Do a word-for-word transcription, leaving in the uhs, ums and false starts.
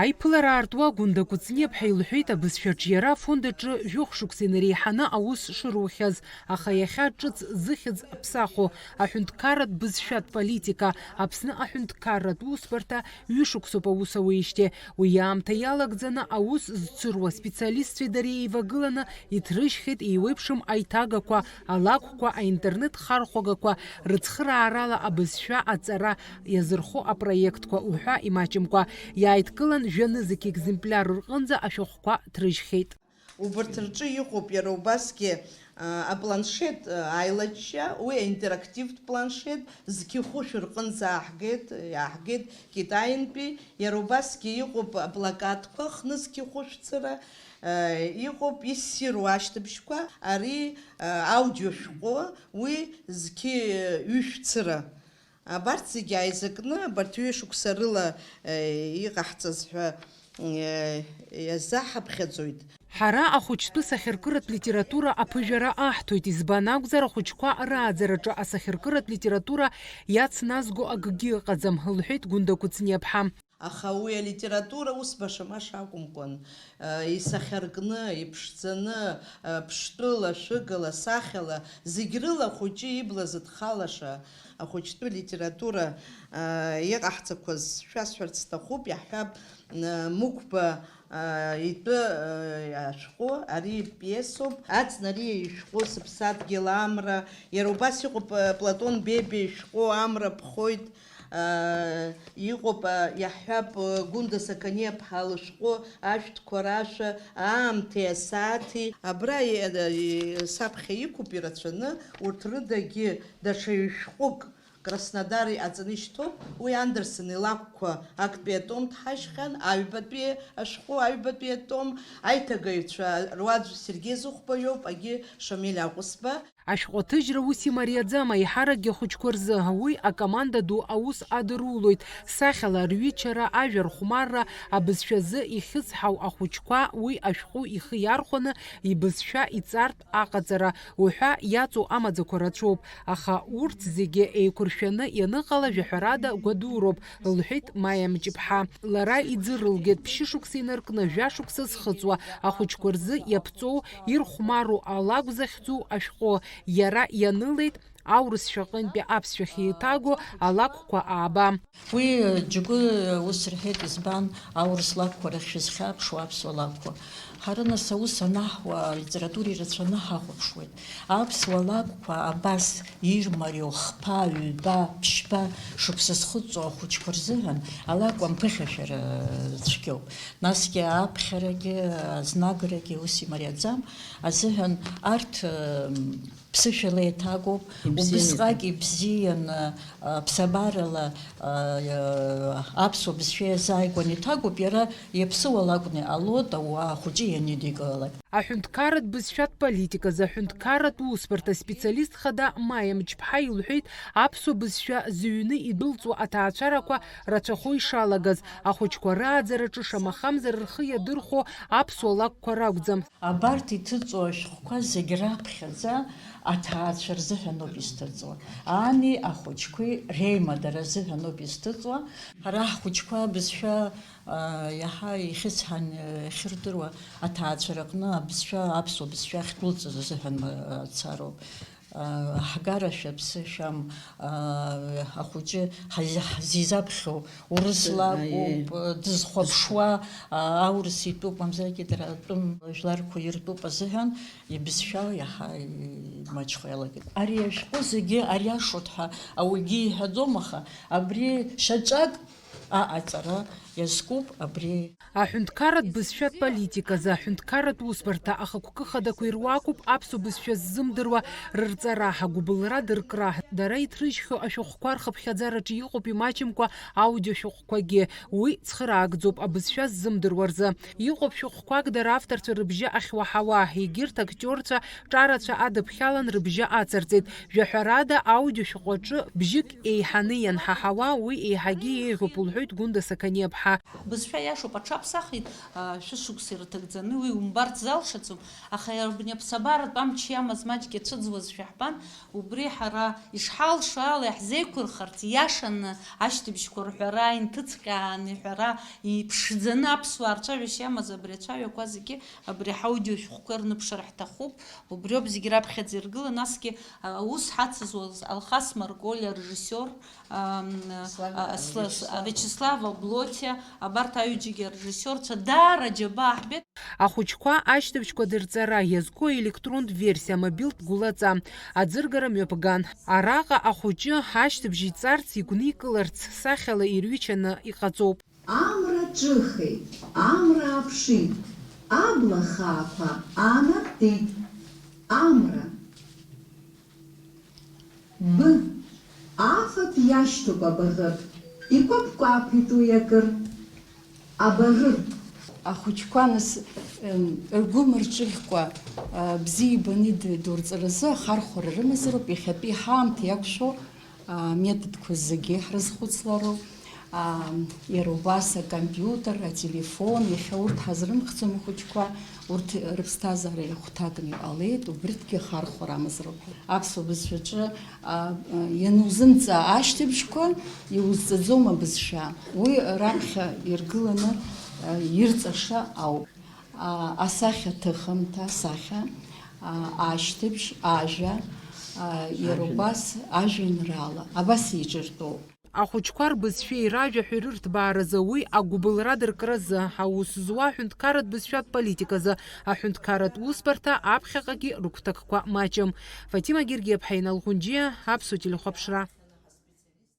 Аиԥылара аартуа Гәында Кәыҵниаԥҳа илҳәеит абызшәаҿы иара афонд аҿы жәохә шықәса инареиҳаны аус шырухьаз, аха иахьа ҿыц зыхьӡ ԥсаху аҳәынҭқарратә бызшәатә политика, Аԥсны аҳәынҭқарратә усбарҭа ҩышықәсоуп аус ауеижьҭеи. Уи аамҭа иалагӡаны аус зцыруа специалистцәеи дареи еивагыланы иҭрыжьхьеит еиуеиԥшым аиҭагақәа, алакәқәа, аинтернет хархәагақәа, рыцхыраарала абызшәа аҵара иазырхо апроектқәа уҳәа имаҷымкәа, иааидкылан жәа-нызқь екземпляр рҟынӡа ашәҟәқәа ҭрыжьхьеит. Убарҭ рҿы иҟоуп иара убасгьы, а, апланшет, а, аилачча, уи аинтерактивтә планшет, зқьы хәышә рҟынӡа ааҳгеит, иааҳгеит Китаинтәи, иара убасгьы иҟоуп аплакатқәа, хны зқьы хәышәцара, а, иҟоуп иссиру ашьҭыбжьқәа, ари, а, аудиошәҟәы, уи зқьы ҩышәцара. Абарҭ зегьы ааизакны, абарҭ ҩышықәса рыла, э, иҟаҳҵаз ҳәа, э, иазаҳаԥхьаӡоит. Ҳара ахәыҷтәы сахьаркыратә литература аԥыжәара аҳҭоит, избан акәзар, ахәыҷқәа рааӡараҿы асахьаркыратә литература иацназго акгьы ыҟаӡам, лҳәеит Гәында Кәыҵниаԥҳа. Аха уи алитература ус баша-маша акәымкәан, э, исахьаркны, иԥшӡаны, э, ԥштәыла, шәыгала, сахьала, зегь рыла ахәыҷы ибла зыдхалаша, ахәыҷтәы литература, э, иҟаҳҵақәаз шәасҳәарц сҭахуп, иаҳҳәап, э, Мықәба, э, итәы, э, ашәҟәы, ари пиесоуп, Аӡнариа ишәҟәы Сыԥсадгьыл амра, иара убас иҟоуп, э, Платон Бебиа ишәҟәы Амра ԥхоит, Иҟоуп, иаҳҳәап, Гәында Сақаниаԥҳа лышәҟәы Ашәҭқәа рашәа, Аамҭеи асааҭи. Абра саԥхьа иқәуп ирацәаны, урҭ рыдагьы даҽа ҩ-шәҟәык Краснодары иҟаҵаны ишьҭоуп. Уи Андерсен илакәқәа актәи атом дҳашьхьан, аҩбатәи ашәҟәы, аҩбатәи атом, аиҭагаҩцәа руаӡә Сергеи Зыхәба иоуп, агьи Шамиль Аҟәысба. Ашәҟәы аҭыжьра ус имариаӡам аиҳаракгьы ахәыҷқәа рзы. Уи акоманда ду аус адырулоит. Сахьала рҩычара, ажәа рхәмарра, абызшәазы ихьысҳау ахәыҷқәа уи ашәҟәы ихы иархәаны, ибызшәа иҵартә аҟаҵара уҳәа иаҵоу амаӡақәа рацәоуп. Аха урҭ зегьы еиқәыршәаны ианыҟала, жәаҳәарада, гәадуроуп, лҳәеит Маиа Мҷыԥҳа. Лара иӡырылгеит ԥшьышықәса инаркны, жәашықәса зхыҵуа ахәыҷқәа рзы иаԥҵоу, ирхәмару алакә захьӡу ашәҟәы. Иара ианылеит аурысшәа аҟынтәи аԥсшәахь еиҭаго алакәқәа ааба. Уи џьгәы ус рҳәеит, избан аурыс лакәқәа рахь шәызхьаԥшуа аԥсуа лакәқәа? Ҳара нас аус анаҳуа, алитература ирацәаны ҳахәаԥшуеит. Аԥсуа лакәқәа абас ирмариоу хԥа, ҩба, ԥшьба шықәса зхыҵуа ахәыҷқәа рзыҳәан алакә амԥыхьашәара цәгьоуп. Насгьы аԥхьарагьы, азнаграгьы ус имариаӡам азыҳәан арҭ, м, ԥсышәала еиҭагоуп, ибзианы убысҟак иҭагоуп. Ибзианы, а, ԥсабарала, а, а, аԥсуа бызшәа иазааигәаны иҭагоуп, иара иаԥсыуала акәны иҟалоит, ауаа ахәыҷы ианидикылалак. Аҳәынҭқарратә бызшәатә политиказы аҳәынҭқарратә усбарҭа специалист хада Маиа Мҷԥҳа илҳәеит, аԥсуа бызшәа зыҩны идәылҵуа аҭаацәарақәа рацәахо ишалагаз, ахәыҷқәа рааӡараҿы шамахамзар рхы иадырхәо аԥсуа лакәқәа ракәӡам. Абарҭ иҭыҵуа ашәҟәқәа зегь раԥхьаӡа аҭаацәа рзыҳәаноуп изҭыҵуа. Ани ахәыҷқәеи реимадара азыҳәаноуп изҭыҵуа. Ҳара ҳхәыҷқәа абызшәа, а, иаҳа ихьысҳан, а, иахьырдыруа аҭаацәа рыҟны абызшәа, аԥсуа бызшәа ахьдәылҵыз азыҳәан, а, цароуп. Ҳгара шәаԥсы шәам, ахәыҷы ҳази-, ҳзизаԥхьо урыс лакәуп, дызхәаԥшуа, аурыс итәуп, мамзаргьы дара атәым жәларқәа иртәуп азыҳәан, ибызшәа иаҳа имаҷхо иалагеит. Ари ашәҟәы зегьы ариашоит ҳәа ауаҩгьы иҳәаӡом, аха абри шьаҿак аҟаҵара иазкуп абри. Аҳәынҭқарратә бызшәатә политиказы аҳәынҭқарратә усбарҭа ахықәкы хадақәа ируакуп аԥсуа бызшәа ззымдыруа рырҵара, ҳагәыбылра дыркра. Дара иҭрыжьхьоу ашәҟәқәа рхыԥхьаӡараҿы иҟоуп имаҷымкәа аудиошәҟәқәагьы. Уи цхыраагӡоуп абызшәа ззымдыруа рзы. Иҟоуп шәҟәқәак дара авторцәа рыбжьы ахьуаҳауа, егьырҭ актиорцәа ҿарацәа адыԥхьалан рыбжьы ацырҵеит. Жәаҳәарада, аудиошәҟәы аҿы бжьык еиҳаны ианҳаҳауа, уи еиҳагьы еиӷьуп, ҳәоит Гәында Сақаниаԥҳа. Бызшәа иашоуп, аҽаԥсахит, а, шәышықәса ирҭагӡаны, уи умбарц залшаӡом, аха иара абни аԥсабаратә амч иамаз маҷк иацәыӡуазшәа ҳбан, убри ҳара ишҳалшо ала иаҳзеиқәырхарц, иашаны ашьҭыбжьқәа рҳәара, инҭыҵҟьааны иҳәара, иԥшӡаны аԥсуаа рцәажәашьа иамаз абри ацәаҩақәа зегьы абри ҳаудиошәҟәқәа рныԥшыр ҳҭахуп, убриоуп зегь раԥхьаӡа иргылан, насгьы, а, аус ҳацызуаз Алхас Марколиа, арежиссиор, Ам, Слава, а, Сла-, Вячеслав. Вячеслав Аблотиа, абарҭ аҩыџьагьы арежиссиорцәа даара џьабаа ҳбеит. Ахәыҷқәа ашьҭыбжьқәа дырҵара иазку аелектронтә версиа амобилтә гәылаҵа аӡыргара мҩаԥган. Араҟа ахәыҷы ашьҭыбжь иҵарц, игәникыларц сахьала ирҩычаны иҟаҵоуп. Амра ҿыхеит, амра ааԥшит, абла хаақәа аанартит. Амра. Б. Афатә иашьҭоуп абаӷыр. Икәаԥ-кәаԥит уи акыр. Абаӷыр. Ахәыҷқәа нас, м, ргәы мырҿыӷькәа, а, бзиа ибаны идырҵаразы ахархәара рымазароуп, иахьатәи ҳаамҭа иақәшәо аметодқәа зегьы ҳрызхәыцлароуп. Аа, иара убас акомпиутер, ателефон, иахьа урҭ ҳазрымхӡом ахәыҷқәа, урҭ рыԥсҭазаара иахәҭакны иҟалеит, убригьы хархәара амазароуп ҳәа. Аԥсуа бызшәаҿы, аа, ианузымҵаа ашьҭыбжьқәа, иузҵаӡом абызшәа. Уи раԥхьа иргыланы, аа, ирҵаша ауп. Аа, асахьаҭыхымҭа, асахьа, аа, ашьҭыбжь, ажәа, аа, иара убас ажәеинраала, абас еиҿыртәоуп. Ахәыҷқәа рбызшәеи ражәаҳәареи рырҭбааразы, уи агәыбылра адыркразы, аус зуа аҳәынҭқарратә бызшәатә политиказы, аҳәынҭқарратә усбарҭа аԥхьаҟагьы рыгәҭакқәа маҷым. Фатима Гергиаԥҳа, Инал Ӷәынџьиа, Аԥсуа телехәаԥшра.